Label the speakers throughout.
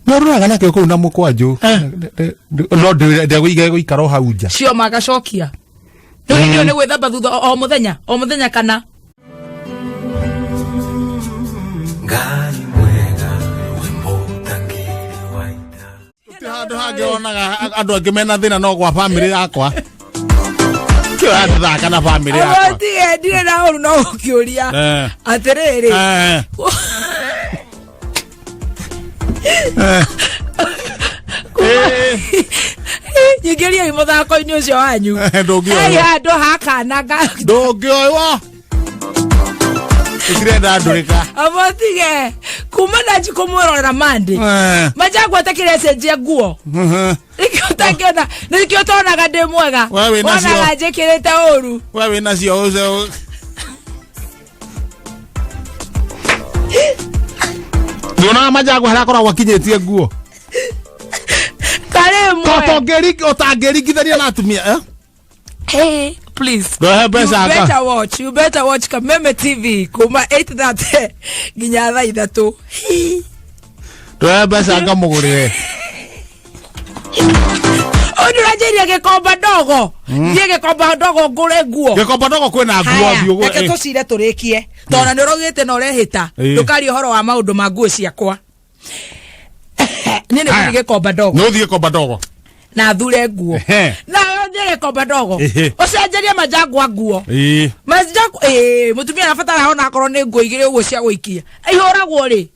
Speaker 1: No rũraga nakĩo kũu na mũkwanjũ. No ndegũiga gũikara o hau nja.
Speaker 2: Cio magacokia. Rĩu hĩndĩ ĩyo nĩ gwĩthamba thutha o mũthenya, o mũthenya kana
Speaker 3: Ngai mwega we mũtangĩri wa ita.
Speaker 1: Ti handũ hangĩ wonaga andũ angĩ mena thĩna no gwa bamĩrĩ yakwa. Kĩo thaka na bamĩrĩ yakwa.
Speaker 2: Tige ndirĩ na ũru no gũkĩũria.
Speaker 1: Eh.
Speaker 2: Atĩrĩrĩ.
Speaker 1: Eh.
Speaker 2: Nyingĩriai mũthako-inĩ ũcio wanyu.
Speaker 1: Ndũngĩoywo.
Speaker 2: Hei handũ ha kana ga
Speaker 1: Ndũngĩoywo. Ũtirenda ndũrĩka.
Speaker 2: Amotige kuma na njikũ mwĩrorera mandi.
Speaker 1: Eh.
Speaker 2: Majangwa atakĩrĩ acenjia nguo. Nĩkĩo ũtangĩona nĩkĩo ũtonaga ndĩ mwega.
Speaker 1: We wĩ nacio.
Speaker 2: Wonaga njĩkĩrĩte ũru.
Speaker 1: We wĩ nacio ũcio. Ndonaga Majangwa harĩa akoragwo akinyĩtie nguo.
Speaker 2: Karĩ mwe.
Speaker 1: Ũtangĩringithania na atumia. Eh?
Speaker 2: Hey, please.
Speaker 1: Ndũhe mbeca
Speaker 2: You
Speaker 1: aka.
Speaker 2: better watch. You better watch Kameme TV kuma 8:30 nginya thaa ithatũ. Hi.
Speaker 1: Ndũhe mbeca ngamũgũrĩre.
Speaker 2: Ũyũ ndũranjĩria gĩkomba ndogo. Thiĩ gĩkomba ndogo ngũre nguo.
Speaker 1: Gĩkomba ndogo kwĩna nguo
Speaker 2: Haya,
Speaker 1: thiĩ ũgũre.
Speaker 2: reke tũcire tũrĩkie tondũ nĩ ũraugĩte na ũrehĩta
Speaker 1: Ĩĩ.
Speaker 2: ndũkaria ũhoro wa maũndũ ma nguo ciakwa niĩ nĩ
Speaker 1: Haya.
Speaker 2: ngũthiĩ gĩkomba ndogo
Speaker 1: Nĩ ũthiĩ gĩkomba ndogo.
Speaker 2: na thure nguo
Speaker 1: Ehe.
Speaker 2: na thiĩ gĩkomba ndogo
Speaker 1: Ehe.
Speaker 2: ũcenjerie majangwa nguo
Speaker 1: Ĩĩ.
Speaker 2: majangwa ĩĩ mũtumia arabatara ona akorwo nĩ nguo igĩrĩ ũguo cia gũikia ihũragwo rĩ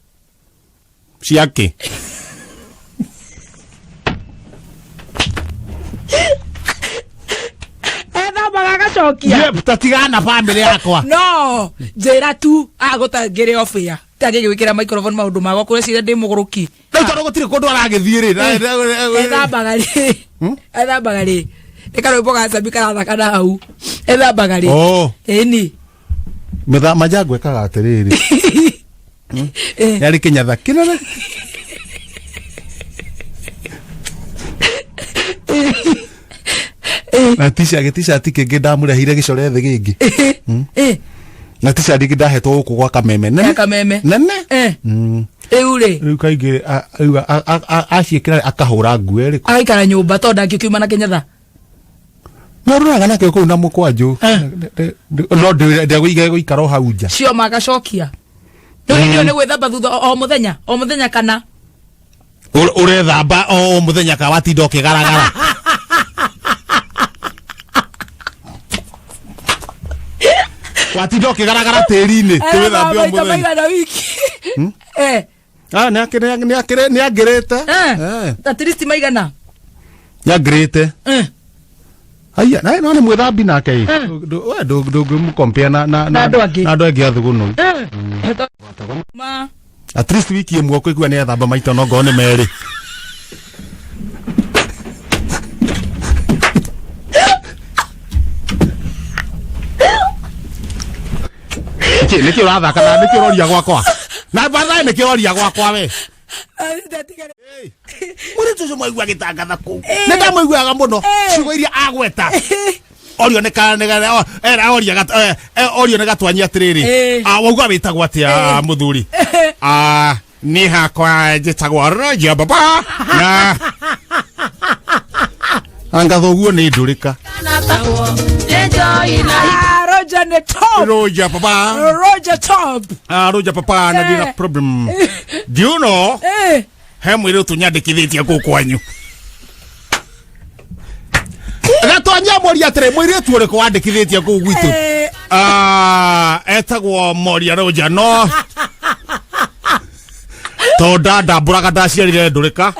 Speaker 1: Ciake.
Speaker 2: ethambaga agacokia
Speaker 1: Yep, ta tigana na bamĩrĩ yakwa.
Speaker 2: no njĩra tu agũtangĩrĩ obĩa tangĩgĩkĩra microphone maũndũ makwa kũreciria ndĩ mũgũrũki
Speaker 1: Rĩu tondũ gũtirĩ kũndũ aragĩthiĩ rĩ.
Speaker 2: Ethambaga rĩ ethambaga rĩ nĩ karwĩmbo ga cabi karathaka na hau ethambaga rĩ
Speaker 1: Oh.
Speaker 2: ĩni
Speaker 1: Mĩtha Majangwa ekaga atĩrĩrĩ. Yarĩ kĩnyatha kĩnene. Na t-shirt gĩtishati kĩngĩ ndamũrehire gĩcore thĩ gĩngĩ. Na t-shirt ĩngĩ ndahetwo gũkũ gwa Kameme. Nene.
Speaker 2: Ya Kameme.
Speaker 1: Nene.
Speaker 2: Rĩu rĩ
Speaker 1: Rĩu kaingĩ rĩu aciĩkĩra akahũra nguo ĩrĩkũ.
Speaker 2: Agaikara nyũmba tondũ ndangĩkiuma na kĩnyatha.
Speaker 1: No rũraga nakĩo kũu na mũkwanjũ. No ndegũiga gũikara o hau nja.
Speaker 2: Cio magacokia. Rĩu hĩndĩ ĩyo nĩ gwĩthamba thutha o mũthenya, o mũthenya kana
Speaker 1: Ũrethamba o mũthenya ka watinda ũkĩgaragara. Watinda ũkĩgaragara tĩri-inĩ. Tĩwĩthambe o
Speaker 2: maita
Speaker 1: mũthenya.
Speaker 2: maigana wiki. Eh.
Speaker 1: Ah, nĩangĩrĩte.
Speaker 2: Eh. At least maigana.
Speaker 1: Nĩangĩrĩte.
Speaker 2: Eh.
Speaker 1: Aya, na no nĩ mwĩthambi nake ĩ. We ndũngĩmũkompea na na
Speaker 2: Na andũ angĩ.
Speaker 1: Na andũ angĩ a thũgũnũ.
Speaker 2: Eh. Ma.
Speaker 1: At least wiki ĩmwe ũkũigua nĩ ethamba maita no ngorwo nĩ merĩ. Nĩkĩ nĩkĩ ũrathaka na nĩkĩ ũroria gwakwa? Na bathaĩ nĩkĩ ũroria gwakwa we? Mũirĩtu ũcio mwaigua agĩtangatha kũu. Nĩ ndamũiguaga mũno ciugo iria agweta. Orio nĩ ka nĩ ka era oria gat orio nĩ gatwanyi atĩrĩrĩ. Ah, wauga wĩtagwo atĩa mũthuri? Ah, niĩ hakwa njĩtagwo Roger Baba na anga thoguo nĩ ndũrĩka.
Speaker 2: Ah, Roger nĩ top.
Speaker 1: Roger Baba.
Speaker 2: Roger top.
Speaker 1: Ah, Roger Papa na ndina problem. Do you know? He mũirĩtu nyandĩkithĩtie kũu kwanyu. Gatwanya moria atĩrĩ mũirĩtu ũrĩkũ wandĩkithĩtie kũu gwitũ? Ah, etagwo Moria Roger no tondũ ndandambũraga ndaciarire ndũrĩka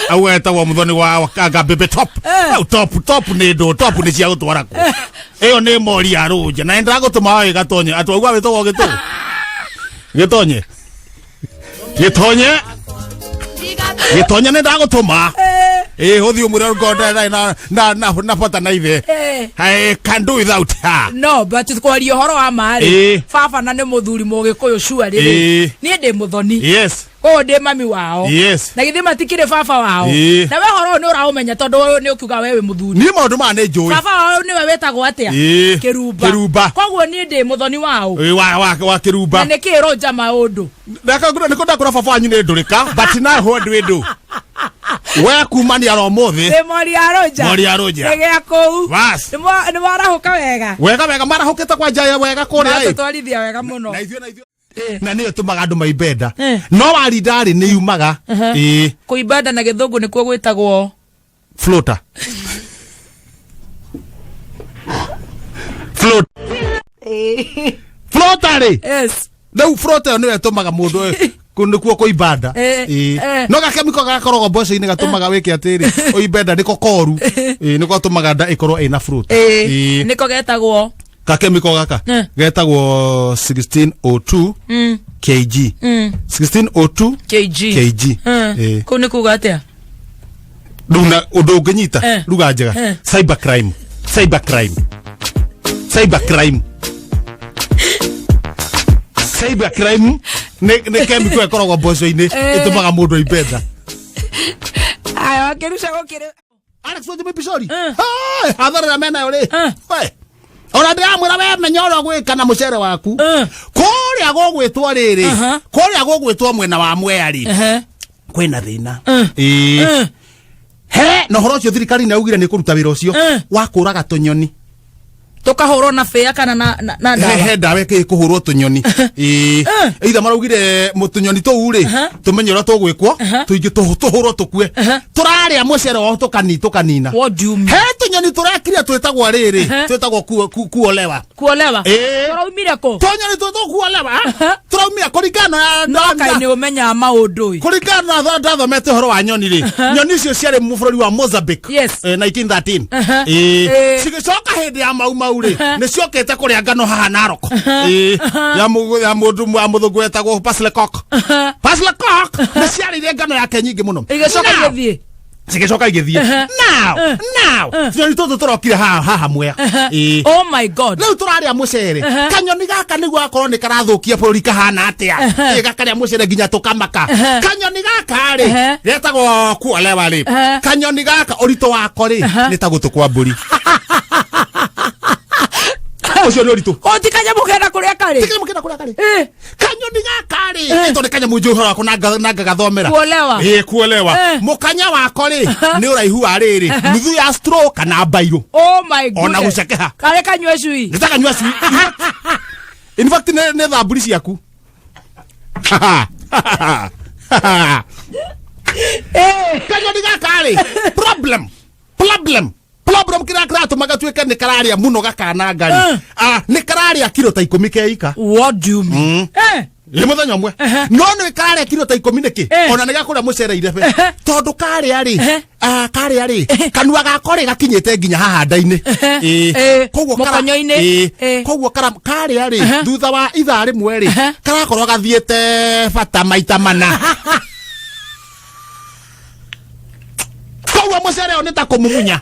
Speaker 1: au etagwo mũthoni wa anga bebe top. Au top top nĩ ndũ top nĩ cia gũtwara kũ. Ĩyo nĩ Moria Roger na nĩndagũtũma waĩ gatonye atwauga wĩtagwo gĩtũ. Gĩtonye. Gĩtonye. Gĩtonye nĩ ndagũtũma. Ĩ ũthiĩ ũmwĩre ngorwo ndarĩ na na na na bata na ithe. I can do without her.
Speaker 2: No but kwaria ũhoro wa ma rĩ baba na nĩ mũthuri mũgĩkũyũ sure rĩ niĩ ndĩ mũthoni. Koguo ndĩ mami wao. Na githĩ matikĩrĩ baba wao. Na we ũhoro ũyũ nĩ ũraũmenya tondũ ũyũ nĩ ũkiuga we wĩ mũthuri.
Speaker 1: Niĩ maũndũ maya nĩ njũĩ.
Speaker 2: Baba wao nĩwe wĩtagwo atĩa? Kĩrumba.
Speaker 1: Kĩrumba.
Speaker 2: Koguo niĩ ndĩ mũthoni wao.
Speaker 1: Ĩ, wa Kĩrumba.
Speaker 2: Na nĩkĩ Roger maũndũ?
Speaker 1: Nĩkũ ndakũra baba wanyu nĩ ndũrĩka but now what do we do? We kumania ro muthi.
Speaker 2: Ndĩ mori ya rũnja.
Speaker 1: Mori ya rũnja.
Speaker 2: Ndĩ gĩa kũu.
Speaker 1: Bas.
Speaker 2: Nĩ mwarahũka wega.
Speaker 1: Wega wega marahũkĩte kwa njaya wega kũrĩa ĩ.
Speaker 2: Matũtwarithia wega mũno.
Speaker 1: Na ithuĩ na ithuĩ na nĩyo ĩtũmaga andũ maimbe nda.
Speaker 2: Eh.
Speaker 1: No warinda rĩ nĩ yumaga. Ĩĩ.
Speaker 2: Kũimba nda na gĩthũngũ nĩkuo gwĩtagwo
Speaker 1: Floater. Float. Floater rĩ.
Speaker 2: Yes.
Speaker 1: Rĩu floater ĩyo nĩyo ĩtũmaga mũndũ nĩkuo kũimba nda.
Speaker 2: Eh,
Speaker 1: Ĩĩ.
Speaker 2: eh.
Speaker 1: No gakemiko gakoragwo mboco-inĩ gatũmaga wĩke atĩrĩ ũimbe nda nĩko koru. Ĩĩ, nĩko gatũmaga nda ĩkorwo ĩna float.
Speaker 2: Ĩĩ. Nĩko getagwo
Speaker 1: Gakemiko gaka
Speaker 2: Eh.
Speaker 1: getagwo 1602 kg. 1602
Speaker 2: kg.
Speaker 1: kg.
Speaker 2: Eh.
Speaker 1: Ĩĩ.
Speaker 2: Kũu nĩ kuga atĩa?
Speaker 1: Rĩu na ũndũ ũngĩnyita
Speaker 2: Eh.
Speaker 1: ruga njega.
Speaker 2: Eh.
Speaker 1: Cyber crime. Cyber crime. Cyber crime. Cyber crime nĩ chemical ĩkoragwo mboco-inĩ
Speaker 2: Eh.
Speaker 1: ĩtũmaga mũndũ aimbe nda.
Speaker 2: Aya wakĩruca gũkĩrĩ.
Speaker 1: Alex Wanjimi Pishori.
Speaker 2: Eh.
Speaker 1: Hai, hathara ĩrĩa menayo rĩ.
Speaker 2: Eh.
Speaker 1: We. Ona ndĩramwĩra we menya ũrĩa ũgwĩka na mũcere waku.
Speaker 2: Eh.
Speaker 1: Kũrĩa gũgwĩtwo rĩrĩ.
Speaker 2: Aha.
Speaker 1: Kũrĩa gũgwĩtwo mwena wa Mwea rĩ.
Speaker 2: Ehe.
Speaker 1: Kwĩna thĩna.
Speaker 2: Eh.
Speaker 1: Ĩĩ.
Speaker 2: Eh.
Speaker 1: He, na ũhoro ũcio thirikari nĩ yaugire nĩ kũruta wĩra ũcio
Speaker 2: Eh.
Speaker 1: wa kũraga tũnyoni.
Speaker 2: Tũkahũrwo na bĩa kana na
Speaker 1: He
Speaker 2: ndawa.
Speaker 1: he ndawa ĩkũhũrwo tũnyoni. Ĩĩ.
Speaker 2: Eh.
Speaker 1: Either maraugire tũnyoni tũu rĩ,
Speaker 2: Aha.
Speaker 1: tũmenye ũrĩa tũgwĩkwo,
Speaker 2: Aha.
Speaker 1: tũingĩ tũhũrwo tũkue.
Speaker 2: Aha.
Speaker 1: Tũrarĩa mũcere wao tũkanina.
Speaker 2: What do you mean?
Speaker 1: He tũnyoni tũrekire twĩtagwo rĩrĩ,
Speaker 2: Aha.
Speaker 1: twĩtagwo kuolewa.
Speaker 2: Kuolewa.
Speaker 1: Ĩĩ.
Speaker 2: Tũraumire kũ?
Speaker 1: Tũnyoni twĩtagwo kuolewa,
Speaker 2: Aha.
Speaker 1: tũraumire kũringana na
Speaker 2: No kaĩ nĩ ũmenyaga maũndũ ĩ.
Speaker 1: kũringana na ndathomete ũhoro wa nyoni rĩ, nyoni icio ciarĩ bũrũri wa Mozambique.
Speaker 2: Yes.
Speaker 1: 1913.
Speaker 2: Aha.
Speaker 1: Ĩĩ.
Speaker 2: Ĩĩ.
Speaker 1: Cigĩcoka hĩndĩ ya mau mau rĩ, nĩ ciokĩte kũrĩa ngano haha Narok. Ĩĩ. Ya mũndũ wa mũthũngũ wetagwo Paslecock. Paslecock nĩ ciarĩire ngano yake nyingĩ mũno.
Speaker 2: Igĩcoka
Speaker 1: Now,
Speaker 2: igĩthiĩ.
Speaker 1: cigĩcoka igĩthiĩ. Now, now, tũnyoni tũtũ tũrokire haha Mwea. Ĩĩ.
Speaker 2: Oh my God.
Speaker 1: Rĩu tũrarĩa mũcere.
Speaker 2: Aha.
Speaker 1: Kanyoni gaka nĩguo gakorwo nĩ karathũkia bũrũri kahana atĩa.
Speaker 2: Aha.
Speaker 1: Ĩ, gakarĩa mũcere nginya tũkamaka.
Speaker 2: Aha.
Speaker 1: Kanyoni gaka rĩ,
Speaker 2: Aha.
Speaker 1: getagwo kuolewa rĩ.
Speaker 2: Aha.
Speaker 1: Kanyoni gaka ũritũ wako rĩ,
Speaker 2: Aha.
Speaker 1: nĩ ta gũtũ kwa mbũri. Ũcio nĩ ũritũ.
Speaker 2: O ti kanyamũ kenda kũrĩa karĩ.
Speaker 1: Ti kanyamũ kenda kũrĩa karĩ.
Speaker 2: Eh.
Speaker 1: Kanyoni gaka rĩ,
Speaker 2: Eh.
Speaker 1: tondũ nĩ kanyamũ njũĩ ũhoro wako na ngagathomera.
Speaker 2: Kuolewa.
Speaker 1: Ĩ, kuolewa.
Speaker 2: Eh.
Speaker 1: Mũkanya wako rĩ, nĩ ũraihu wa rĩrĩ, nuthu ya straw kana mbairũ.
Speaker 2: Oh my goodness.
Speaker 1: Ona gũcekeha.
Speaker 2: Karĩ kanyue cui.
Speaker 1: Nĩ ta kanyua cui. In fact nĩ thamburi ciaku.
Speaker 2: Eh.
Speaker 1: Kanyoni gaka rĩ, problem kĩrĩa kĩratũma gatuĩke nĩ kararĩa mũno gakananga rĩ.
Speaker 2: Eh.
Speaker 1: Ah, nĩ kararĩa kiro ta 10 keika.
Speaker 2: What do you mean? Eh.
Speaker 1: Ĩ mũthenya ũmwe. No nĩ kararĩa kiro ta 10 nĩkĩ?
Speaker 2: Eh.
Speaker 1: Ona nĩ gakũrĩa mũcere irebe.
Speaker 2: Eh.
Speaker 1: Tondũ karĩa rĩ,
Speaker 2: Eh.
Speaker 1: ah, karĩa rĩ, kanua gako rĩ gakinyĩte nginya haha nda-inĩ.
Speaker 2: Eh.
Speaker 1: Ĩ. Koguo
Speaker 2: Mũkonyo-inĩ.
Speaker 1: Ĩ.
Speaker 2: Eh.
Speaker 1: Koguo karĩa rĩ,
Speaker 2: Eh.
Speaker 1: thutha wa ithaa rĩmwe rĩ,
Speaker 2: Eh.
Speaker 1: karakorwo gathiĩte bata maita mana. Koguo mũcere ũyũ nĩ ta kũmumunya.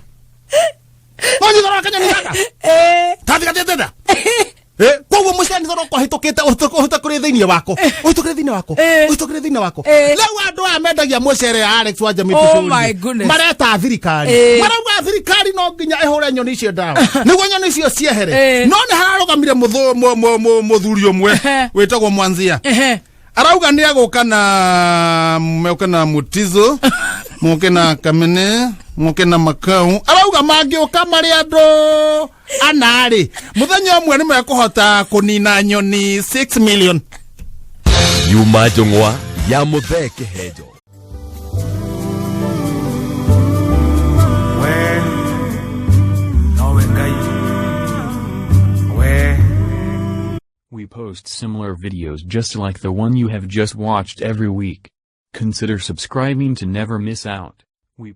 Speaker 1: Wanyita kanyoni gaka?
Speaker 2: Eh.
Speaker 1: Tathi gathiĩte nda? Koguo mũcere nĩ tondũ ũhĩtũkĩte ũhĩtũkĩre thĩinĩ wako. Ũhĩtũkĩre thĩinĩ wako.
Speaker 2: Eh.
Speaker 1: Ũhĩtũkĩre thĩinĩ wako.
Speaker 2: Eh.
Speaker 1: Rĩu andũ aya mendagia mũcere ya Alex wa Jamii
Speaker 2: Oh
Speaker 1: Pishori.
Speaker 2: my goodness.
Speaker 1: Mareta thirikari.
Speaker 2: Eh.
Speaker 1: Marauga thirikari no nginya ĩhũre nyoni icio ndawa. Nĩguo nyoni icio ciehere.
Speaker 2: Eh.
Speaker 1: No nĩ hararũgamire mũthuri ũmwe
Speaker 2: Ehe.
Speaker 1: wĩtagwo Mwanzia.
Speaker 2: Ehe.
Speaker 1: Arauga nĩ agũka na moke na Mutizo, moke na Kamene, moke na Makau. Arauga mangĩũka marĩ andũ ana rĩ, mũthenya ũmwe nĩ mekũhota kũnina nyoni 6 million.
Speaker 3: Yuma njũng'wa ya Mũthee Kĩhenjo.
Speaker 4: We nowe Ngai. We
Speaker 5: We post similar videos just like the one you have just watched every week. Consider subscribing to never miss out. We